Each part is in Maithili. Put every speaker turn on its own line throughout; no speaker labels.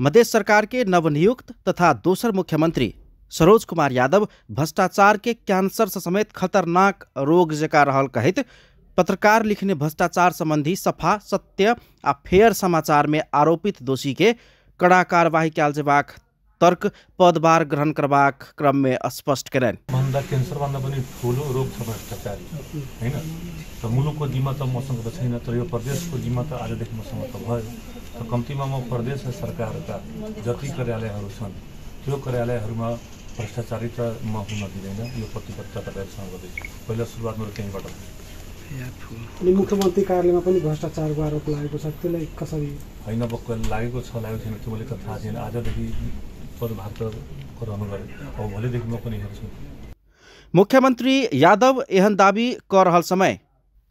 मधेश सरकार के नवनियुक्त तथा दोसर मुख्यमंत्री सरोज कुमार यादव भ्रष्टाचार के कैंसर से समेत खतरनाक रोग जका रहल कहैत पत्रकार लिखने भ्रष्टाचार संबंधी सफा सत्य आ फेयर समाचार में आरोपित दोषी के कड़ा कार्यवाही कयल जेबाक तर्क पदभार ग्रहण करबाक क्रम में स्पष्ट कयलनि।
भन्दा कैंसर भन्दा पनि ठुलो रोग छ भ्रष्टाचार, हैन? त मुलुकको जिम्मा त मसँग त छैन, तर यो प्रदेशको जिम्मा त आजदेखि मसँग त भयो। त कम्तीमा म प्रदेश सरकारका जति कार्यालयहरू छन् त्यो कार्यालयहरूमा भ्रष्टाचारी त म हुन दिँदैन, यो प्रतिबद्धता तपाईँहरूसँग गर्दैछु। पहिला सुरुवात मेरो त्यहीँबाट।
अनि मुख्यमन्त्री कार्यालयमा पनि भ्रष्टाचारको आरोप लागेको छ, त्यसलाई कसरी?
होइन, अब लागेको छ लागेको छैन त्यो मैले त थाहा छैन। आजदेखि पदभार त ग्रहण गरेँ, अब भोलिदेखि म पनि हेर्छु।
मुख्यमन्त्री यादव एहन दावी क रहल समय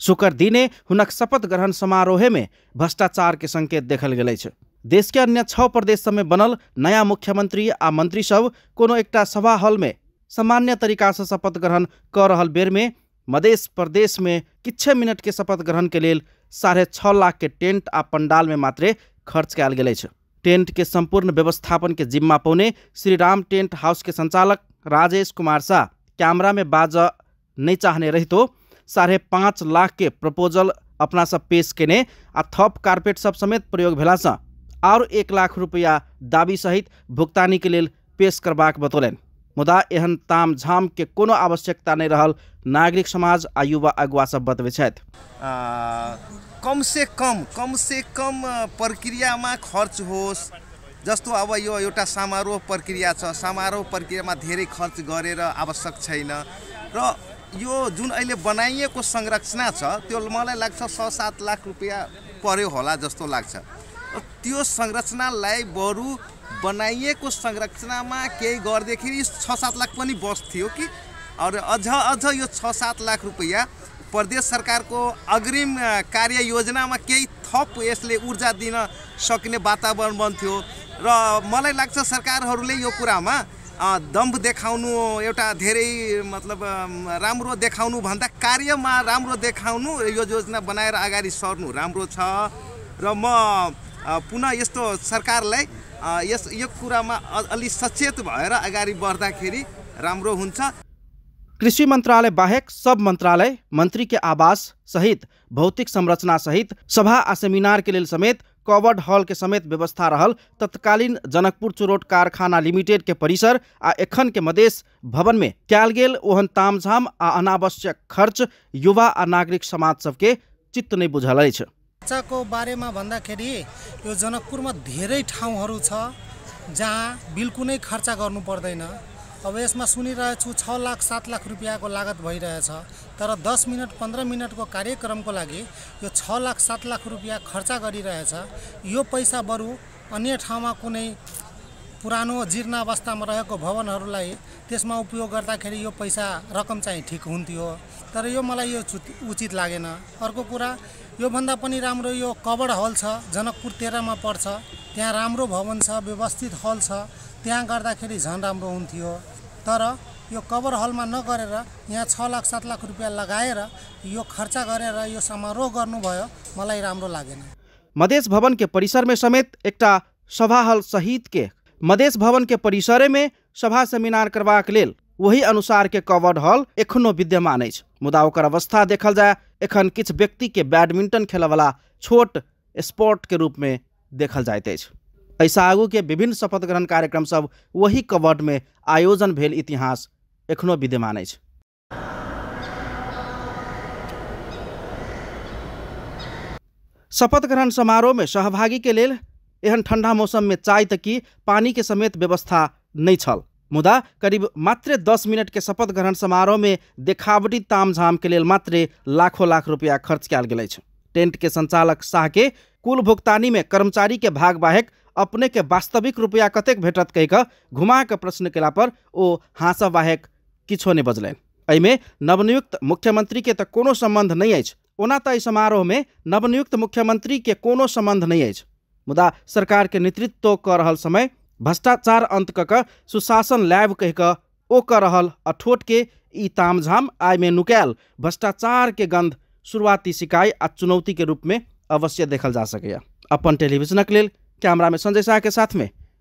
शुक्र दिने हुनक शपथ ग्रहण समारोह में भ्रष्टाचार के संकेत देखल गेल अछि। देश के अन्य 6 प्रदेश सब में बनल नया मुख्यमंत्री आ मंत्री सब कोनो एकटा सभा हॉल में सामान्य तरीका से शपथ ग्रहण क रहल बेर में मधेश प्रदेश में किछे मिनट के शपथ ग्रहण के लेल 6.5 लाख के टेंट आ पंडाल में मात्रे खर्च कयल गेल अछि। टेंट के संपूर्ण व्यवस्थापन के जिम्मा पौने श्री राम टेंट हाउस के संचालक राजेश कुमार शाह कैमरा में बाज नहीं चाहने रहितो 5.5 लाख के प्रपोजल अपना सब पेश केने आ थप कारपेट सब समेत प्रयोग भेलासँ और 1 लाख रुपया दाबी सहित भुगतानी के लेल पेश करबाक बतौलनि। मुदा एहन तामझाम के कोनो आवश्यकता नहीं रहल नागरिक समाज आ युवा अगुवा सब बतबै छथि।
कम से कम प्रक्रियामा खर्च होस्। जस्तो अब यो एउटा समारोह प्रक्रिया छ, समारोह प्रक्रियामा धेरै खर्च गरेर आवश्यक छैन। र यो जुन अहिले बनाइएको संरचना छ त्यो मलाई लाग्छ 6-7 लाख रुपियाँ पर्यो होला जस्तो लाग्छ। त्यो संरचनालाई बरु बनाइएको संरचनामा केही गर्दाखेरि 6-7 लाख पनि बस्थ्यो कि। और अझ अझ यो 6-7 लाख रुपियाँ प्रदेश सरकारको अग्रिम कार्य योजनामा केही थप यसले ऊर्जा दिन सक्ने वातावरण बन्थ्यो। र मलाई लाग्छ सरकारहरूले यो कुरामा दम्भ देखाउनु एउटा धेरै मतलब राम्रो देखाउनु भन्दा कार्यमा राम्रो देखाउनु, यो योजना बनाएर अगाडि सर्नु राम्रो छ। र म पुनः यस्तो सरकारलाई यस यो कुरामा अलि सचेत भएर अगाडि बढ्दाखेरि राम्रो हुन्छ।
कृषि मंत्रालय बाहेक सब मंत्रालय, मंत्री के आवास सहित भौतिक संरचना सहित सभा आ सेमिनार के लेल समेत कवर्ड हॉल के समेत व्यवस्था रहल तत्कालीन जनकपुर चुरोट कारखाना लिमिटेड के परिसर आ एखन के मधेश भवन में कयल गेल ओहन तामझाम आ अनावश्यक खर्च युवा आ नागरिक समाज सबके चित्त नहीं बुझल अछि।
खर्चको बारेमा भन्दाखेरि यो जनकपुरमा धेरै ठाउँहरू छ जहाँ बिल्कुल नै खर्च गर्नु पर्दैन। अब यसमा सुनिरहेछु 6 लाख 7 लाख रुपियाँको लागत भइरहेछ, तर 10 मिनट 15 मिनटको कार्यक्रमको लागि यो 6 लाख 7 लाख रुपियाँ खर्च गरिरहेछ। यो पैसा बरु अन्य ठाउँमा कुनै पुरानो जीर्ण अवस्थामा रहेको भवनहरूलाई त्यसमा उपयोग गर्दाखेरि यो पैसा रकम चाहिँ ठिक हुन्थ्यो, तर यो मलाई यो उचित लागेन। अर्को कुरा योभन्दा पनि राम्रो यो कवर्ड हल छ, जनकपुर 13 मा पर्छ, त्यहाँ राम्रो भवन छ, व्यवस्थित हल छ, त्यहाँ गर्दाखेरि झन् राम्रो हुन्थ्यो। तर यो कभर हलमा नगरेर यहाँ 6 लाख 7 लाख रुपियाँ लगाएर यो खर्च गरेर यो समारोह गर्नुभयो, मलाई राम्रो लागेन।
मधेश भवन के परिसर में समेत एकटा सभा हल सहित के मधेश भवन के परिसर में सभा सेमिनार करबाक लेल वही अनुसार के कवर्ड हॉल एखनो विद्यमान अछि। मुदा ओकर अवस्था देखल जाय एखन किछु व्यक्ति के बैडमिंटन खेलवला छोट स्पोर्ट के रूप में देखल जाइत अछि। ऐसा आगू के विभिन्न शपथ ग्रहण कार्यक्रम सब वही कवर्ड में आयोजन भेल इतिहास एखनो विद्यमान अछि। शपथ ग्रहण समारोह में सहभागी के लेल एहन ठंडा मौसम में चाय तक की पानी के समेत व्यवस्था नहीं छल। मुदा करीब मात्र 10 मिनट के शपथ ग्रहण समारोह में देखावटी तामझाम के लेल मात्र लाखों लाख रुपया खर्च कयल गेल अछि। टेंट के संचालक शाह के कुल भुगतानी में कर्मचारी के भाग बाहेक अपने के वास्तविक रुपया कतेक भेटत कहि कऽ घुमा कऽ प्रश्न केला पर ओ हाँसब बाहेक किछो नहि बजलनि। एहिमे नवनियुक्त मुख्यमंत्री के तऽ कोनो संबंध नहि अछि। ओना तऽ एहि समारोह में नवनियुक्त मुख्यमंत्री के कोनो संबंध नहि अछि, मुदा सरकार के नेतृत्व कऽ रहल समय भ्रष्टाचार अंत कऽ कऽ सुशासन लायब कहि कऽ ओ कऽ रहल अठोट के ई तामझाम आय में नुकायल भ्रष्टाचार के गंध शुरुआती शिकाय आ चुनौती के रूप में अवश्य देखल जा सकैए। अपन टेलीविजनक लेल कैमरा में संजय शाह के साथ में